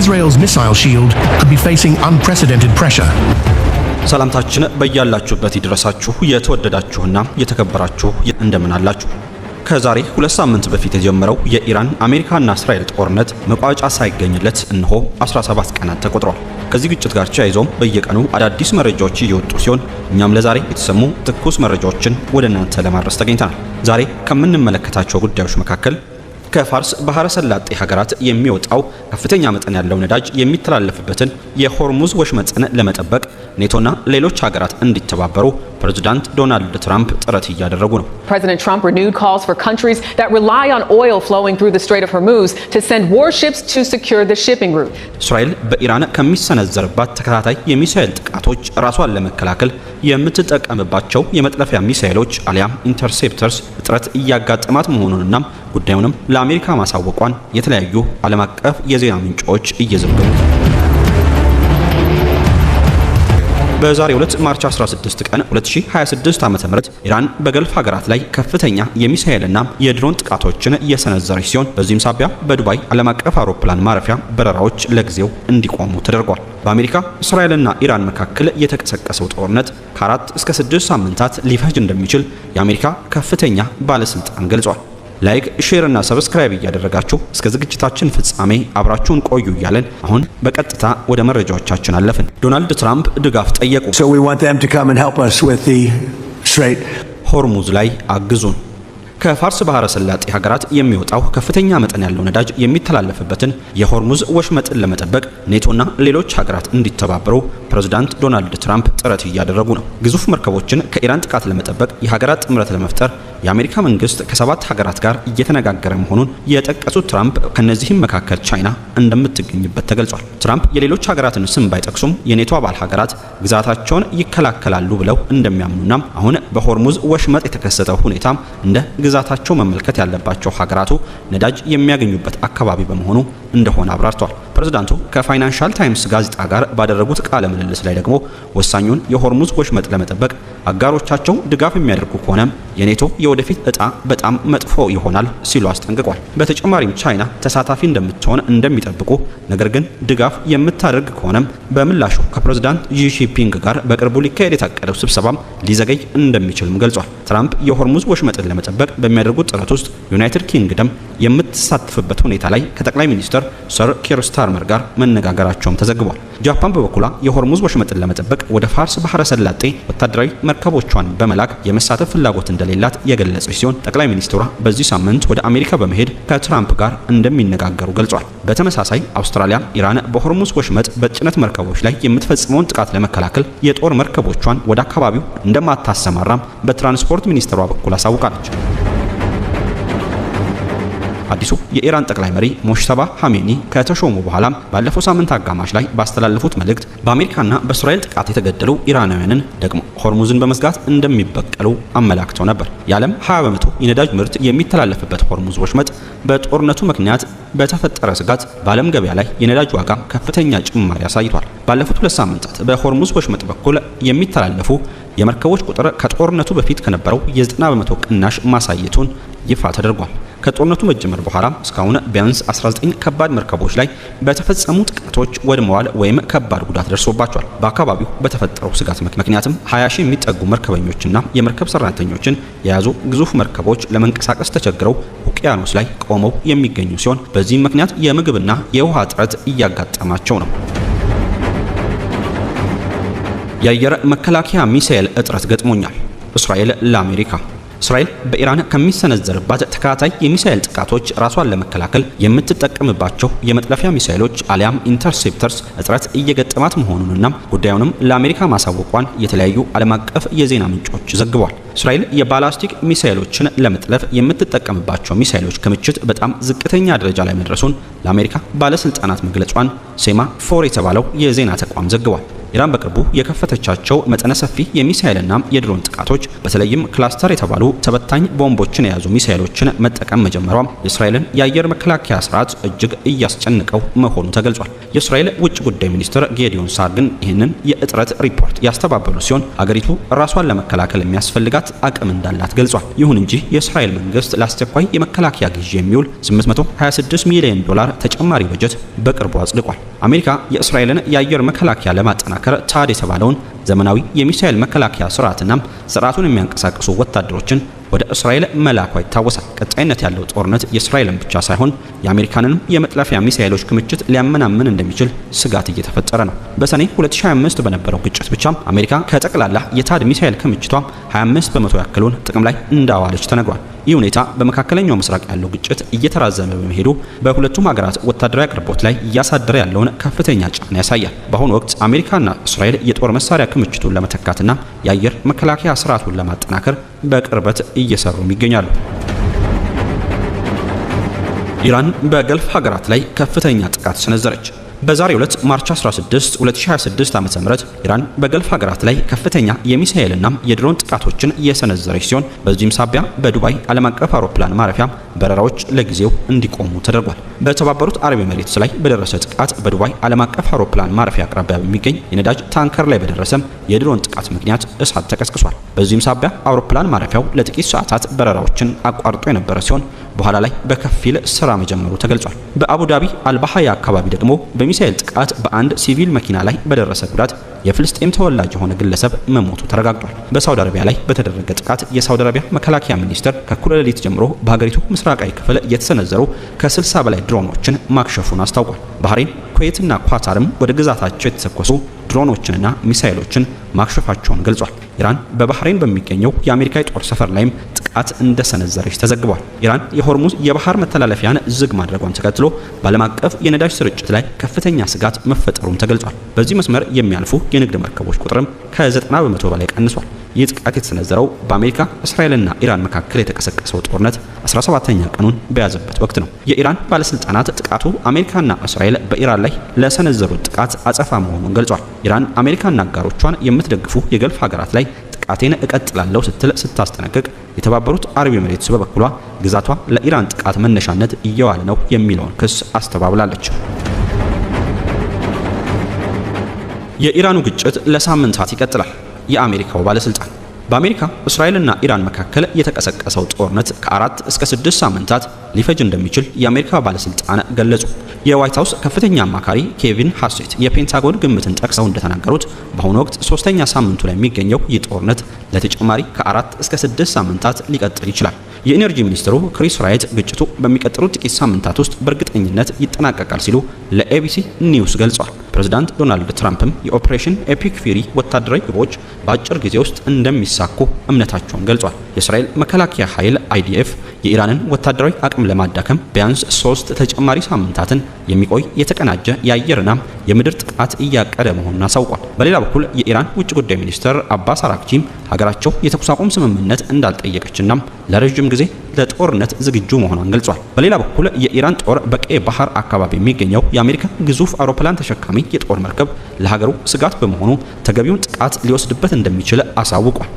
Israel's missile shield could be facing unprecedented pressure. ሰላምታችን በያላችሁበት ይድረሳችሁ። የተወደዳችሁና የተከበራችሁ፣ እንደምን አላችሁ? ከዛሬ 2 ሳምንት በፊት የጀመረው የኢራን፣ አሜሪካና እስራኤል ጦርነት መቋጫ ሳይገኝለት እነሆ 17 ቀናት ተቆጥሯል። ከዚህ ግጭት ጋር ተያይዞም በየቀኑ አዳዲስ መረጃዎች እየወጡ ሲሆን እኛም ለዛሬ የተሰሙ ትኩስ መረጃዎችን ወደ እናንተ ለማድረስ ተገኝተናል። ዛሬ ከምንመለከታቸው ጉዳዮች መካከል ከፋርስ ባህረ ሰላጤ ሀገራት የሚወጣው ከፍተኛ መጠን ያለው ነዳጅ የሚተላለፍበትን የሆርሙዝ ወሽመጥን ለመጠበቅ ኔቶና ሌሎች ሀገራት እንዲተባበሩ ፕሬዝዳንት ዶናልድ ትራምፕ ጥረት እያደረጉ ነው። President Trump renewed calls for countries that rely on oil flowing through the Strait of Hormuz to send warships to secure the shipping route. እስራኤል በኢራን ከሚሰነዘርባት ተከታታይ የሚሳኤል ጥቃቶች ራሷን ለመከላከል የምትጠቀምባቸው የመጥለፊያ ሚሳኤሎች አሊያም interceptors እጥረት እያጋጠማት መሆኑንና ጉዳዩንም ለአሜሪካ ማሳወቋን የተለያዩ ዓለም አቀፍ የዜና ምንጮች እየዘገቡ። በዛሬው ዕለት March 16 ቀን 2026 ዓ.ም ኢራን በገልፍ ሀገራት ላይ ከፍተኛ የሚሳኤልና የድሮን ጥቃቶችን እየሰነዘረች ሲሆን በዚህም ሳቢያ በዱባይ ዓለም አቀፍ አውሮፕላን ማረፊያ በረራዎች ለጊዜው እንዲቆሙ ተደርጓል። በአሜሪካ፣ እስራኤልና ኢራን መካከል የተቀሰቀሰው ጦርነት ከ4 እስከ 6 ሳምንታት ሊፈጅ እንደሚችል የአሜሪካ ከፍተኛ ባለስልጣን ገልጿል። Like፣ share እና subscribe እያደረጋችሁ እስከ ዝግጅታችን ፍጻሜ አብራችሁን ቆዩ እያለን አሁን በቀጥታ ወደ መረጃዎቻችን አለፍን። ዶናልድ ትራምፕ ድጋፍ ጠየቁ። So we want them to come and help us with the strait. ሆርሙዝ ላይ አግዙን። ከፋርስ ባህረ ሰላጤ ሀገራት የሚወጣው ከፍተኛ መጠን ያለው ነዳጅ የሚተላለፍበትን የሆርሙዝ ወሽመጥን ለመጠበቅ ኔቶና ሌሎች ሀገራት እንዲተባበሩ ፕሬዝዳንት ዶናልድ ትራምፕ ጥረት እያደረጉ ነው። ግዙፍ መርከቦችን ከኢራን ጥቃት ለመጠበቅ የሀገራት ጥምረት ለመፍጠር የአሜሪካ መንግስት ከሰባት ሀገራት ጋር እየተነጋገረ መሆኑን የጠቀሱት ትራምፕ ከነዚህም መካከል ቻይና እንደምትገኝበት ተገልጿል። ትራምፕ የሌሎች ሀገራትን ስም ባይጠቅሱም የኔቶ አባል ሀገራት ግዛታቸውን ይከላከላሉ ብለው እንደሚያምኑና አሁን በሆርሙዝ ወሽመጥ የተከሰተው ሁኔታም እንደ ግዛታቸው መመልከት ያለባቸው ሀገራቱ ነዳጅ የሚያገኙበት አካባቢ በመሆኑ እንደሆነ አብራርተዋል። ፕሬዝዳንቱ ከፋይናንሻል ታይምስ ጋዜጣ ጋር ባደረጉት ቃለ ምልልስ ላይ ደግሞ ወሳኙን የሆርሙዝ ወሽመጥ ለመጠበቅ አጋሮቻቸው ድጋፍ የሚያደርጉ ከሆነ የኔቶ የወደፊት እጣ በጣም መጥፎ ይሆናል ሲሉ አስጠንቅቋል። በተጨማሪም ቻይና ተሳታፊ እንደምትሆን እንደሚጠብቁ፣ ነገር ግን ድጋፍ የምታደርግ ከሆነም በምላሹ ከፕሬዝዳንት ዢ ጂንፒንግ ጋር በቅርቡ ሊካሄድ የታቀደው ስብሰባም ሊዘገይ እንደሚችልም ገልጿል። ትራምፕ የሆርሙዝ ወሽመጥን ለመጠበቅ በሚያደርጉት ጥረት ውስጥ ዩናይትድ ኪንግደም የምትሳተፍበት ሁኔታ ላይ ከጠቅላይ ሚኒስትር ሰር ኪር ስታርመር ጋር መነጋገራቸውም ተዘግቧል። ጃፓን በበኩሏ የሆርሙዝ ወሽመጥን ለመጠበቅ ወደ ፋርስ ባህረ ሰላጤ ወታደራዊ መርከቦቿን በመላክ የመሳተፍ ፍላጎት እንደሌላት የገለጸች ሲሆን ጠቅላይ ሚኒስትሯ በዚህ ሳምንት ወደ አሜሪካ በመሄድ ከትራምፕ ጋር እንደሚነጋገሩ ገልጿል። በተመሳሳይ አውስትራሊያ ኢራን በሆርሙዝ ወሽመጥ በጭነት መርከቦች ላይ የምትፈጽመውን ጥቃት ለመከላከል የጦር መርከቦቿን ወደ አካባቢው እንደማታሰማራም በትራንስፖርት ሚኒስትሯ በኩል አሳውቃለች። አዲሱ የኢራን ጠቅላይ መሪ ሞጅታባ ኻሜኒ ከተሾሙ በኋላም ባለፈው ሳምንት አጋማሽ ላይ ባስተላለፉት መልእክት በአሜሪካና በእስራኤል ጥቃት የተገደሉ ኢራናውያንን ደግሞ ሆርሙዝን በመዝጋት እንደሚበቀሉ አመላክተው ነበር። የዓለም 20% የነዳጅ ምርት የሚተላለፍበት ሆርሙዝ ወሽመጥ በጦርነቱ ምክንያት በተፈጠረ ስጋት በዓለም ገበያ ላይ የነዳጅ ዋጋ ከፍተኛ ጭማሪ አሳይቷል። ባለፉት 2 ሳምንታት በሆርሙዝ ወሽመጥ በኩል የሚተላለፉ የመርከቦች ቁጥር ከጦርነቱ በፊት ከነበረው የ90% ቅናሽ ማሳየቱን ይፋ ተደርጓል። ከጦርነቱ መጀመር በኋላ እስካሁን ቢያንስ 19 ከባድ መርከቦች ላይ በተፈጸሙ ጥቃቶች ወድመዋል ወይም ከባድ ጉዳት ደርሶባቸዋል። በአካባቢው በተፈጠረው ስጋት ምክንያትም 20 ሺህ የሚጠጉ መርከበኞችና የመርከብ ሰራተኞችን የያዙ ግዙፍ መርከቦች ለመንቀሳቀስ ተቸግረው ውቅያኖስ ላይ ቆመው የሚገኙ ሲሆን በዚህም ምክንያት የምግብና የውሃ እጥረት እያጋጠማቸው ነው። የአየር መከላከያ ሚሳኤል እጥረት ገጥሞኛል። እስራኤል ለአሜሪካ። እስራኤል በኢራን ከሚሰነዘርባት ተከታታይ የሚሳኤል ጥቃቶች ራሷን ለመከላከል የምትጠቀምባቸው የመጥለፊያ ሚሳኤሎች አሊያም interceptors እጥረት እየገጠማት መሆኑንና ጉዳዩንም ለአሜሪካ ማሳወቋን የተለያዩ ዓለም አቀፍ የዜና ምንጮች ዘግበዋል። እስራኤል የባላስቲክ ሚሳኤሎችን ለመጥለፍ የምትጠቀምባቸው ሚሳኤሎች ክምችት በጣም ዝቅተኛ ደረጃ ላይ መድረሱን ለአሜሪካ ባለስልጣናት መግለጿን ሴማ ፎር የተባለው የዜና ተቋም ዘግቧል። ኢራን በቅርቡ የከፈተቻቸው መጠነ ሰፊ የሚሳኤልና የድሮን ጥቃቶች፣ በተለይም cluster የተባሉ ተበታኝ ቦምቦችን የያዙ ሚሳኤሎችን መጠቀም መጀመሯም የእስራኤልን የአየር መከላከያ ስርዓት እጅግ እያስጨነቀው መሆኑ ተገልጿል። የእስራኤል ውጭ ጉዳይ ሚኒስትር ጌዲዮን ሳር ግን ይህንን የእጥረት ሪፖርት ያስተባበሉ ሲሆን፣ ሀገሪቱ ራሷን ለመከላከል የሚያስፈልጋት አቅም እንዳላት ገልጿል። ይሁን እንጂ የእስራኤል መንግስት ለአስቸኳይ የመከላከያ ግዢ የሚውል 826 ሚሊዮን ዶላር ተጨማሪ በጀት በቅርቡ አጽድቋል። አሜሪካ የእስራኤልን የአየር መከላከያ ለማጠናከር ታድ የተባለውን ዘመናዊ የሚሳኤል መከላከያ ስርዓትና ስርዓቱን የሚያንቀሳቅሱ ወታደሮችን ወደ እስራኤል መላኳ ይታወሳል። ቀጣይነት ያለው ጦርነት የእስራኤልን ብቻ ሳይሆን የአሜሪካንንም የመጥለፊያ ሚሳኤሎች ክምችት ሊያመናምን እንደሚችል ስጋት እየተፈጠረ ነው። በሰኔ 2025 በነበረው ግጭት ብቻ አሜሪካ ከጠቅላላ የታድ ሚሳኤል ክምችቷ 25% ያክሉን ጥቅም ላይ እንዳዋለች ተነግሯል። ይህ ሁኔታ በመካከለኛው ምስራቅ ያለው ግጭት እየተራዘመ በመሄዱ በሁለቱም ሀገራት ወታደራዊ አቅርቦት ላይ እያሳደረ ያለውን ከፍተኛ ጫና ያሳያል። በአሁኑ ወቅት አሜሪካና እስራኤል የጦር መሳሪያ ክምችቱን ለመተካትና የአየር መከላከያ ስርዓቱን ለማጠናከር በቅርበት እየሰሩም ይገኛሉ። ኢራን በገልፍ ሀገራት ላይ ከፍተኛ ጥቃት ሰነዘረች። በዛሬው ዕለት March 16 2026 ዓ.ም ኢራን በገልፍ ሀገራት ላይ ከፍተኛ የሚሳኤልና የድሮን ጥቃቶችን እየሰነዘረች ሲሆን፣ በዚህም ሳቢያ በዱባይ ዓለም አቀፍ አውሮፕላን ማረፊያ በረራዎች ለጊዜው እንዲቆሙ ተደርጓል። በተባበሩት አረብ ኤሚሬትስ ላይ በደረሰ ጥቃት በዱባይ ዓለም አቀፍ አውሮፕላን ማረፊያ አቅራቢያ በሚገኝ የነዳጅ ታንከር ላይ በደረሰ የድሮን ጥቃት ምክንያት እሳት ተቀስቅሷል። በዚህም ሳቢያ አውሮፕላን ማረፊያው ለጥቂት ሰዓታት በረራዎችን አቋርጦ የነበረ ሲሆን፣ በኋላ ላይ በከፊል ስራ መጀመሩ ተገልጿል። በአቡዳቢ አልባሃያ አካባቢ ደግሞ በሚሳኤል ጥቃት በአንድ ሲቪል መኪና ላይ በደረሰ ጉዳት የፍልስጤም ተወላጅ የሆነ ግለሰብ መሞቱ ተረጋግጧል። በሳውዲ አረቢያ ላይ በተደረገ ጥቃት የሳውዲ አረቢያ መከላከያ ሚኒስቴር ከእኩለ ሌሊት ጀምሮ በሀገሪቱ ምስራቃዊ ክፍል የተሰነዘሩ ከ60 በላይ ድሮኖችን ማክሸፉን አስታውቋል። ባህሬን፣ ኩዌትና ኳታርም ወደ ግዛታቸው የተተኮሱ ድሮኖችንና ሚሳኤሎችን ማክሸፋቸውን ገልጿል። ኢራን በባህሬን በሚገኘው የአሜሪካ የጦር ሰፈር ላይም ጥቃት እንደሰነዘረች ተዘግቧል። ኢራን የሆርሙዝ የባህር መተላለፊያን ዝግ ማድረጓን ተከትሎ በዓለም አቀፍ የነዳጅ ስርጭት ላይ ከፍተኛ ስጋት መፈጠሩም ተገልጿል። በዚህ መስመር የሚያልፉ የንግድ መርከቦች ቁጥርም ከ90% በላይ ቀንሷል። ይህ ጥቃት የተሰነዘረው በአሜሪካ፣ እስራኤልና ኢራን መካከል የተቀሰቀሰው ጦርነት 17ኛ ቀኑን በያዘበት ወቅት ነው። የኢራን ባለስልጣናት ጥቃቱ አሜሪካና እስራኤል በኢራን ላይ ለሰነዘሩት ጥቃት አጸፋ መሆኑን ገልጿል። ኢራን አሜሪካና አጋሮቿን የምትደግፉ የገልፍ ሀገራት ላይ ጥቃቴን እቀጥላለሁ ስትል ስታስጠነቅቅ፣ የተባበሩት አረብ ኤሚሬትስ በበኩሏ ግዛቷ ለኢራን ጥቃት መነሻነት እየዋለ ነው የሚለውን ክስ አስተባብላለች። የኢራኑ ግጭት ለሳምንታት ይቀጥላል። የአሜሪካው ባለስልጣን በአሜሪካ፣ እስራኤልና ኢራን መካከል የተቀሰቀሰው ጦርነት ከ4 እስከ 6 ሳምንታት ሊፈጅ እንደሚችል የአሜሪካ ባለስልጣን ገለጹ። የዋይት ሀውስ ከፍተኛ አማካሪ ኬቪን ሀሴት የፔንታጎን ግምትን ጠቅሰው እንደተናገሩት፣ በአሁኑ ወቅት ሶስተኛ ሳምንቱ ላይ የሚገኘው ይህ ጦርነት ለተጨማሪ ከ4 እስከ 6 ሳምንታት ሊቀጥል ይችላል። የኢነርጂ ሚኒስትሩ ክሪስ ራይት ግጭቱ በሚቀጥሉት ጥቂት ሳምንታት ውስጥ በእርግጠኝነት ይጠናቀቃል ሲሉ ለኤቢሲ ኒውስ ገልጿል። ፕሬዚዳንት ዶናልድ ትራምፕም የ Operation Epic Fury ወታደራዊ ግቦች በአጭር ጊዜ ውስጥ እንደሚሳኩ እምነታቸውን ገልጿል። የእስራኤል መከላከያ ኃይል አይዲኤፍ የኢራንን ወታደራዊ አቅም ለማዳከም ቢያንስ 3 ተጨማሪ ሳምንታትን የሚቆይ የተቀናጀ የአየርና የምድር ጥቃት እያቀደ መሆኑን አሳውቋል። በሌላ በኩል የኢራን ውጭ ጉዳይ ሚኒስትር አባስ አራግቺም ሀገራቸው የተኩስ አቁም ስምምነት እንዳልጠየቀችና ለረዥም ጊዜ ለጦርነት ዝግጁ መሆኗን ገልጿል። በሌላ በኩል የኢራን ጦር በቀይ ባህር አካባቢ የሚገኘው የአሜሪካ ግዙፍ አውሮፕላን ተሸካሚ የጦር መርከብ ለሀገሩ ስጋት በመሆኑ ተገቢውን ጥቃት ሊወስድበት እንደሚችል አሳውቋል።